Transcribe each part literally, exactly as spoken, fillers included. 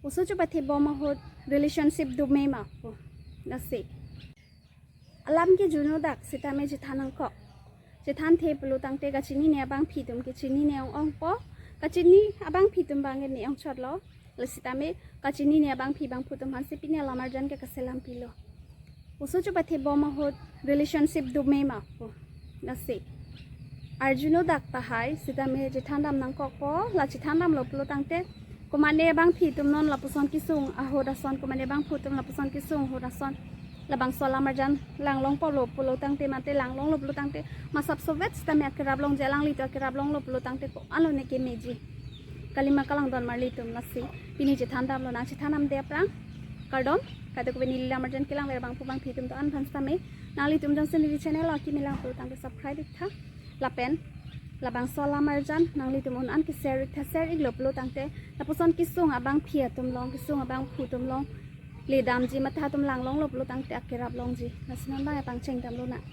Oso chopathebom ahut relationship dome ma pu. Lasi alam ke juno dak sitame chethan nangkok. Chethanthe pulo tangte kachinine abangphi atum ke chinine ong-ongpo. Kachini abangphi atum abang ke ne-ong chotlo. Lasitame kachinine abangphi abangphu atum aphansi pini alam arjan ke kaselam pilo. Oso chopathebom ahut relationship dome ma pu. Lasi arjuno dak tahai sitame chethandam nangkokpo. La chethandamlo pulo tangte komane abangphi atum non lapuson kesung ahut ason, komane abangphu atum lapuson kesung ahut ason, labangso alam arjan langlongpo lo pulo tangte mate langlonglo pulo tangte masapso vet sitame akerap longji, alanglitum akerap longlo pulo tangte ko-anlo ne kemeji. Kalima kalangdon marlitum. Lasi pini chethandamlo, nang chethandamde aphrang kardom. Kadokave neli alam arjan kelangver abangphu abangphi atum do-an aphan sitame nanglitum jongsi neli channel lo akimi lang pulo tangte subscribe iktha. Lapen labangso alam arjan nanglitum un-an ke share iktha, share iklo pulo tangte lapuson kesung abangphi atum along, kesung abangphu atum along ledamji mate atum langlonglo pulo tangte akerap longji. Lasi non abang pangchengdamlonang.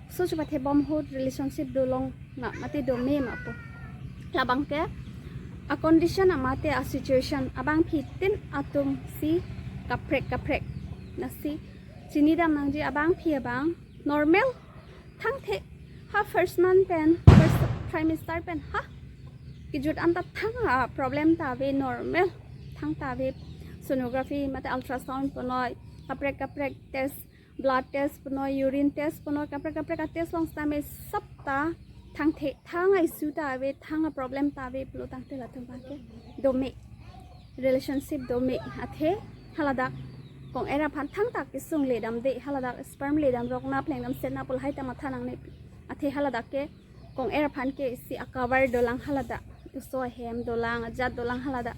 Oso chopathebom ahut relationship dolong ma mate dome ma pu. Labang ke a condition mate a situation, abangphi tin atumsi kaprek kaprek. Lasi chinidam nangji abangphi abang normal thangthe, ha first month pen, first trimester pen ha kejut anta thang a problem ta ave, normal thang ta ave. Sonography mate ultrasound punoi, kaprek kaprek test, blood test punoi, urine test punoi, kaprek kaprek a test along sitame sap ta thangthe, thang a issue ta ave, thang a problem ta ave pulo tangte latum abang ke dome, relationship dome. Athe haladak kong-er aphan thangta kesung ledamde, haladak sperm ledam rok na plengdam set na pu lahai ta matha nangne. Athe haladak ke kong-er aphan ke isi a cover dolang haladak, oso ahem dolang, ajat dolang haladak.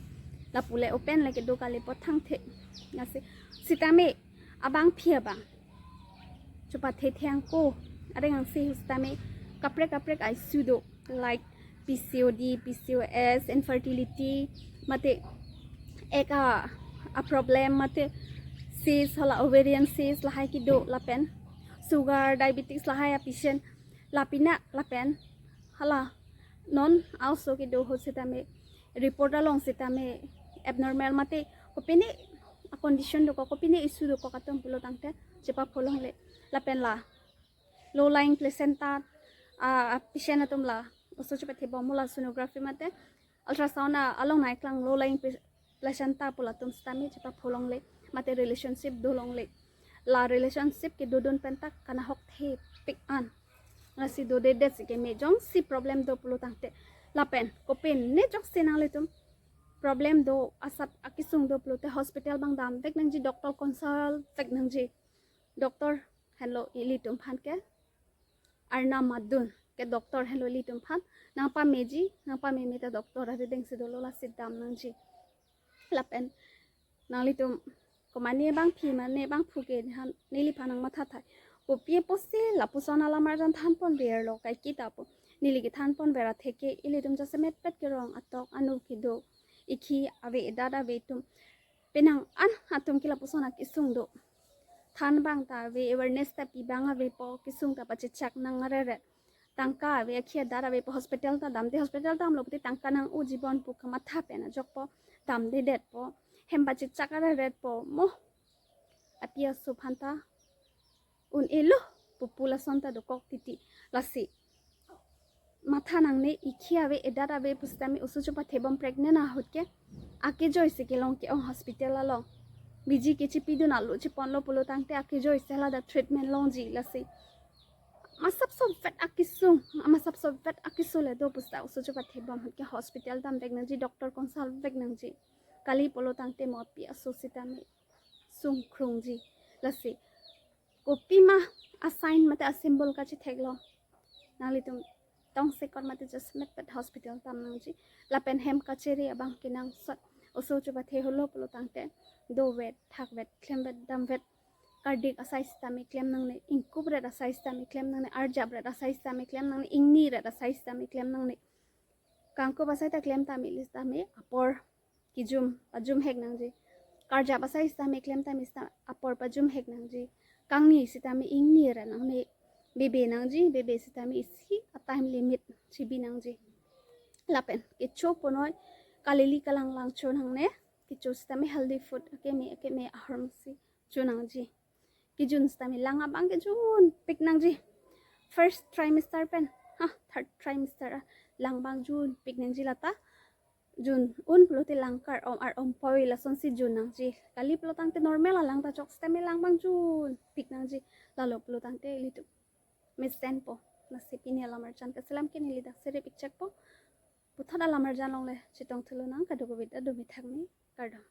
Lapu le open le kedo kalipo thangthe. Lasi sitame abangphi abang chopathe thengko, areng angse ahut sitame kaprek kaprek a issue do, like P C O D, P C O S, infertility, mate egg a, a problem, mate cyst, hala ovarian cyst lahai kedo, lapen sugar, diabetes lahai a patient, la pini lapen hala non a oso kedo ahut sitame report along sitame abnormal mate kopine a condition dokok, kopine issue dokok atum pulo tangte chepapholongle. Lapen la low lying placenta a, a patient atum la oso chopathebom ahut la sonography mate ultrasound a, along nangklang low lying pla-, placenta pu latum sitame chepapholongle mate relationship dolongle. La relationship kedodun pen ta kanahok thepik an. Lasi dodedet si keme, jongsi problem do pulo tangte. Lapen kopine jongsi nanglitum problem do, asap akesung do pulote hospital abang damvek nangji, doctor consult vek nangji. Doctor henlo ilitum aphan ke arnam adun ke doctor henlo ilitum aphan. Nangpameji, nangpameme ta doctor arideng si dolo, lasi dam nangji. Lapen nanglitum komane abangphi mane abangphu ke han neliphan nangmatha thai. Kopi apotsi lapuson alam arjan thanponverlo, kaike ta pu. Neli kethanponver atheke ilitum jasemet pet kerong atok anu kedo, ikhi ave, edat ave atum, penang an atum ke lapuson akesung do. Than abang ta ave, awareness ta pi abang avepo, kesung ta pachechak nang areret. Tangka ave, akhi adat avepo, hospital ta damde, hospital damlo pulote tangka nang-o jibon pu kamatha pen ajokpo, damdedetpo, hem pachechak areretpo, mo api aso aphan ta un-elo pupu lason ta dokok titi. Lasi matha nangne, ikhi ave, edat ave pusitame oso chopathebom, pregnant ahut ke akejoi si kelong ke-ong hospital along. Biji kechipidun alo chiponlo pulo tangte akejoi si haladak treatment longji. Lasi masapso vet akesung, masapso vet akesung le do pusita oso chopathebom ahut ke hospital damvek nangji, doctor consult vek nangji. Kali pulo tangte mo api aso sitame sungkrungji. Lasi kopima a sign mate a symbol kachetheklo, nanglitum tongsekot mate jasemet pet hospital dam nangji. Lapen hem kachere abang kenangsot, oso chopathe holo pulo tangte dovet, thakvet, klemvet, damvet. Kardik asai sitame klem nangne, ingkupret asai sitame klem nangne, arjapret asai sitame klem nangne, ingniret asai sitame klem nangne. Kangkup asai ta klem tame, ili sitame apor kejum, pajum hek nangji. Karjap asai sitame klem tame sita apor pajum hek nangji. Kangni sitame ingniret nangne, bebe nangji, bebe sitame isi a time limit chibi nangji. Lapen kecho punoi, kalili kalanglang cho nangne, kecho sitame healthy food akeme akeme ahormu si chonangji. Kejun sitame lang abang kejunpik nangji. First trimester pen ha third trimester a lang abang junpik nangji. Lata jun un pulote lang kar-om ar-om poi lasonsi jun nangji. Kali pulotangte normal alang ta chok sitame lang abang junpik nangji. Lalo pulotangte ilitum mesenpo. Lasi pini alamarjan kaselam ke neli dak sirip-ik chekpo. Puthot alamarjan along le chetong thulonang, kadokave ta do me thak me, kardom.